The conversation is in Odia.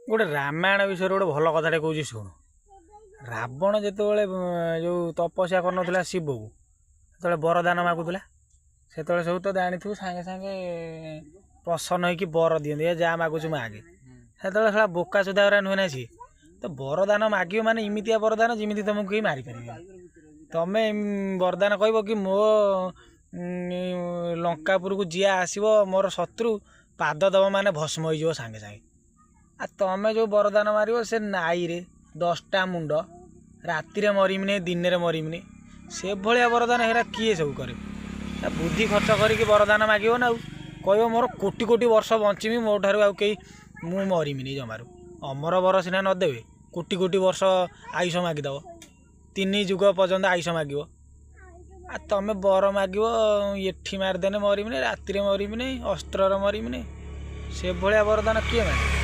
ଗୋଟେ ରାମାୟଣ ବିଷୟରେ ଗୋଟେ ଭଲ କଥାଟେ କହୁଛି, ଶୁଣୁ। ରାବଣ ଯେତେବେଳେ ଯେଉଁ ତପସ୍ୟା କରୁନଥିଲା ଶିବକୁ, ସେତେବେଳେ ବରଦାନ ମାଗୁଥିଲା, ସେତେବେଳେ ସବୁ ତ ଜାଣିଥିବୁ, ସାଙ୍ଗେ ସାଙ୍ଗେ ପ୍ରସନ୍ନ ହେଇକି ବର ଦିଅନ୍ତି, ଏ ଯାହା ମାଗୁଛୁ ମାଗେ। ସେତେବେଳେ ଶଳା ବୋକା ଚୋଦା ଗୁରା ନୁହେଁ ନା ସିଏ ତ ବରଦାନ ମାଗିବ, ମାନେ ଏମିତିଆ ବରଦାନ ଯେମିତି ତମକୁ କେହି ମାରିପାରିବେନି। ତମେ ବରଦାନ କହିବ କି ମୋ ଲଙ୍କାପୁରକୁ ଯିଏ ଆସିବ ମୋର ଶତ୍ରୁ, ପାଦ ଦେବ ମାନେ ଭସ୍ମ ହେଇଯିବ ସାଙ୍ଗେ ସାଙ୍ଗେ। ଆଉ ତମେ ଯେଉଁ ବରଦାନ ମାରିବ ସେ ନାଇରେ 10ଟା ମୁଣ୍ଡ, ରାତିରେ ମରିମିନି ଦିନରେ ମରିମିନି, ସେଭଳିଆ ବରଦାନ ହେରା କିଏ ସବୁ କରେ? ବୁଦ୍ଧି ଖର୍ଚ୍ଚ କରିକି ବରଦାନ ମାଗିବ ନା ଆଉ। କହିବ ମୋର କୋଟି କୋଟି ବର୍ଷ ବଞ୍ଚିମି, ମୋ ଠାରୁ ଆଉ କେହି, ମୁଁ ମରିମିନି ଜମାରୁ। ଅମର ବର ସିନା ନଦେବେ, କୋଟି କୋଟି ବର୍ଷ ଆୟୁଷ ମାଗିଦେବ, 3 ଯୁଗ ପର୍ଯ୍ୟନ୍ତ ଆୟୁଷ ମାଗିବ। ଆଉ ତମେ ବର ମାଗିବ ଏଠି ମାରିଦେନେ ମରିମିନି, ରାତିରେ ମରିମିନି, ଅସ୍ତ୍ରରେ ମରିମିନି, ସେଭଳିଆ ବରଦାନ କିଏ ମାଗିବ?